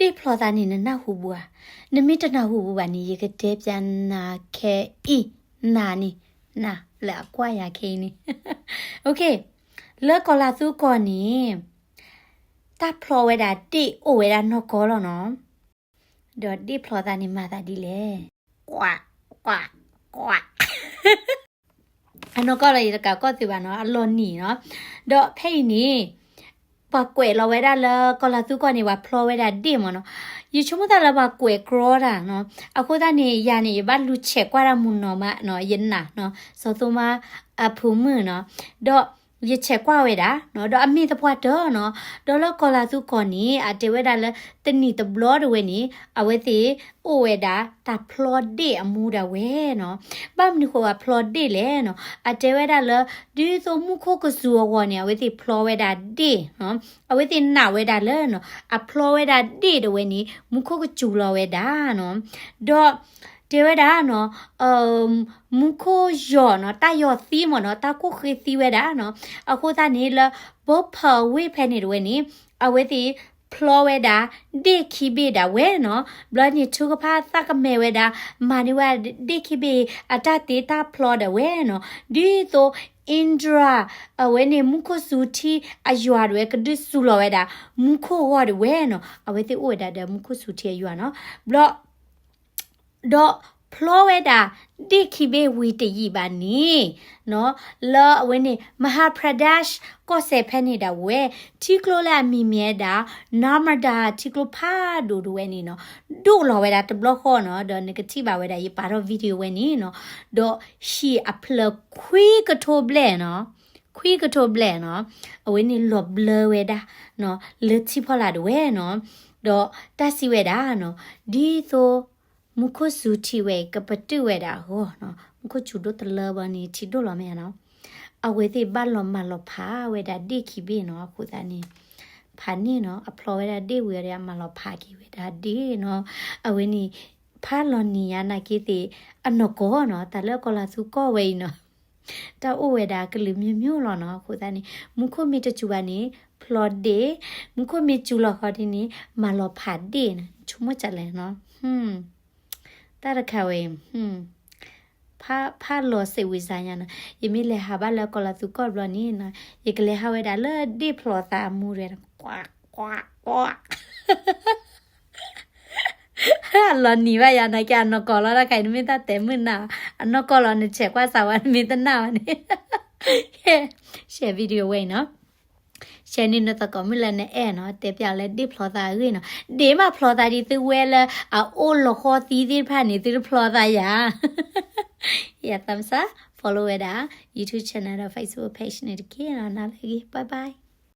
ဒ့ၣ်ဖျီသးန့ၣ် နနၢ်ဟူဘူးဧါ. နမ့ၢ်တနၢ်ဟူဘူးဘၣ်န့ၣ် ယကတဲပျးနၤခဲအံၤ, နၤန့ၣ်, နၤလၢအကွၢ်ယၤခဲအံၤန့ၣ်. လၢကီၤလၤသူကီၢ်န့ၣ် တၢ်ဖျီဝဲဒၣ်ဒ့ၣ်အိၣ်ဝဲဒၣ်နီၢ်ကီၢ်လီၤနီၤ. ဒီးဒ့ၣ်ဖျီသးန့ၣ်မၤသးဒ်လဲၣ်. ကွး, ကွး, ကွး. အနီၢ်ကီၢ်လီၤ ယတကးကီၢ်သုးဘၣ်နီၤ, အလီၤနံၤနီၤ. ဒီးဖဲအံၤန့ၣ် ပှၤကွဲးလီၤဝဲဒၣ်လၢကီၤလၤသူကီၢ်န့ၣ် ပှၤဖျီဝဲဒၣ်ဒ့ၣ်မ့ၢ်နီၤ. ယဆိကမိၣ်သးလၢပှၤကွဲးကြီတၢ်နီၤ. အဃိသတးန့ၣ် ယၤန့ၣ် ယဘၣ်လူၤဆဲးကွၢ်တၢ်မုၢ်နီၤမးနီၤ, ယနာ်နီၤ, စီၤသိမါအဖိမုၣ်နီၤ. ဒီးယဆဲးကွၢ်ဝဲဒၣ်နီၤ, ဒီးအမ့ၢ်သပှၢ်တၢၢ်နီၤ. ဒီးလၢကီၤလၤသူကီၢ်န့ၣ် အတဲဝဲဒၣ်လၢတနံၣ်တဘျီတဝဲန့ၣ် အဝဲသ့ၣ်အိၣ်ဝဲဒၣ်တၢ်ဖျီဒ့ၣ်အမူဒၣ်ဝဲနီၤ. ဘၣ်မနုၤဃိပှၤဖျီဒ့ၣ်လဲၣ်နီၤ. အတဲဝဲဒၣ်လၢ ဒ်သိးမူခိၣ်ကစူၤအဂီၢ်န့ၣ် အဝဲသ့ၣ်ဖျီဝဲဒၣ်ဒ့ၣ်နီၤ. အဝဲသ့ၣ်နာ်ဝဲဒၣ်လၢနီၤ, အဖျီဝဲဒၣ်ဒ့ၣ်တဝဲန့ၣ် မူခိၣ်ကစူၤလီၤဝဲဒၣ်နီၤ. ဒီးတဲဝဲဒၣ်နီၤ, မူခိၣ်ယီၤနီၤ, တၢ်ယီၤသံမ့ၢ်နီၤ, တၢ်ကိၣ်ဃ့သံဝဲဒၣ်နီၤ. အဃိသတးန့ၣ်လၢ ဘိဖၢဝ့ၢ်ဖဲန့ၣ်တဝဲန့ၣ် အဝဲသ့ၣ်ဖျီဝဲဒၣ်ဒ့ၣ်ခံဘ့ၣ်ဒၣ်ဝဲနီၤ. ဘျီန့ၣ်ထုကဖၣ်သးကမဲာ်ဝဲဒၣ် မၤန့ၢ်ဝဲဒၣ်ဒ့ၣ်ခံဘ့ၣ်အတၢ်တ့တၢ်ဖျီဒၣ်ဝဲနီၤ. ဒ်သိး Indra အဝဲန့ၣ်မူခိၣ်စူၤထံအယွၤဒၣ်ဝဲ ကဒုးစူၤလီၤဝဲဒၣ် မူခိၣ်ဂီၢ်ဒၣ်ဝဲနီၤ. အဝဲသ့ၣ်အိၣ်ဝဲဒၣ်ဒီးမူခိၣ်စူၤထံအယွၤနီၤ. ဘျီ ဒီးဖျီဝဲဒၣ်ဒ့ၣ်ခံဘ့ၣ်ဝံၤတယံာ်ဘၣ်န့ၣ်နီၤ, လၢအဝဲန့ၣ် Madhya Pradesh ကီၢ်စဲၣ်ဖဲန့ၣ်ဒၣ်ဝဲ ထံကျိလၢအမံၤမ့ၢ်ဝဲဒၣ် Narmada ထံကျိဖးဒိၣ်ဒၣ်ဝဲန့ၣ်နီၤ, ဒိၣ်လီၤဝဲဒၣ်တဘျီဃီနီၤ. ဒီးနကထံၣ်ဘၣ်ဝဲဒၣ် ယပာ်ထီၣ် video ဝဲန့ၣ်နီၤ, ဒီးဟံၣ်အဖျၢၣ်ခွံကထိဘျဲၣ်နီၤ, ခွံကထိဘျဲၣ်နီၤ, အဝဲန့ၣ်လီၤဘျၢဝဲဒၣ်နီၤ, လၢထံဖီလာ်ဒၣ်ဝဲနီၤ. ဒီးတၢ်စံးဝဲဒၣ်နီၤ, ဒ်သိး မူခိၣ်စူၤထံဝဲအံၤ ကပတုာ်ဝဲဒၣ်အဂီၢ်နီၤ, မူခိၣ်စူၤဒိၣ်တလၢဘၣ်န့ၣ် ထံဒိၣ်လီၤမ့ၢ်ဧါနီၤ. အဝဲသ့ၣ်ဘၣ်လီၤမၢ်လီၤဖးဝဲဒၣ်ဒ့ၣ်ခံဘ့ၣ်နီၤ, အဃိသတးန့ၣ် ဖးန့ၢ်နီၤ, အဖျီဝဲဒၣ်ဒ့ၣ်ဝံၤဒီး အမၢ်လီၤဖးက့ၤဝဲဒၣ်ဒ့ၣ်နီၤ. အဝဲန့ၣ် ဖးလီၤနံၤညါနာ်က့သ့ၣ် အနီၢ်ကီၢ်နီၤ, တၢ်လၢကီၤလၤသူကီၢ်ဝဲအံၤနီၤ, တၢ်အိၣ်ဝဲဒၣ်ကလုာ်မျိုးမျိုးလီၤနီၤ. အဃိသတးန့ၣ် မူခိၣ်မ့ၢ်တစူၤဘၣ်န့ၣ် ဖျီဒ့ၣ်, မူခိၣ်မ့ၢ်စူၤလီၤဃီဒ်န့ၣ် မၢ်လီၤဖးဒ့ၣ်နီၤ, ဆိကမိၣ်ကလဲၣ်နီၤ. တၢ်တခါဝဲအံၤ ဖးလီၤစဲးဝံၤစါညါနီၤ, ယမ့ၢ်လဲၤဟးဘၣ်လၢကီၤလၤသူကီၢ်ဘျီန့ၣ်နီၤ, ယကလဲၤဟးဝဲဒၣ်လၢဒ့ၣ်ဖျီသးအမူဒီး ကွး, ကွး, ကွး. အလီၤနံၤဘၣ်ယၤနာ်က့ အနီၢ်ကီၢ်လီၤတၢ်ခါအံၤ နမ့ၢ်တၢ်တဲမုာ်နၢ်, အနီၢ်ကီၢ်လီၤနဆဲးကွၢ်စးဝဲ နမ့ၢ်တနာ်ဘၣ်န့ၣ် share video ဝဲအံၤနီၤ. share န့ၢ်နသကိးမုၣ်လၢနအဲၣ်နီၤ, တဲပျးလၢဒ့ၣ်ဖျီသးအဂ့ၢ်နီၤ, ဒ့ၣ်မးဖျီသးဒ်သုဝဲလၢအအိၣ်လီၤဃီသံသ့ၣ်တဖၣ်န့ၣ် သုတဖျီသးယၤ. ယ thumbs up, follow ဝဲဒၣ် YouTube channel ဒီး Facebook page န့ၣ်တက့ၢ်နီၤ, နၤလၢအဂ့ၤ, bye bye.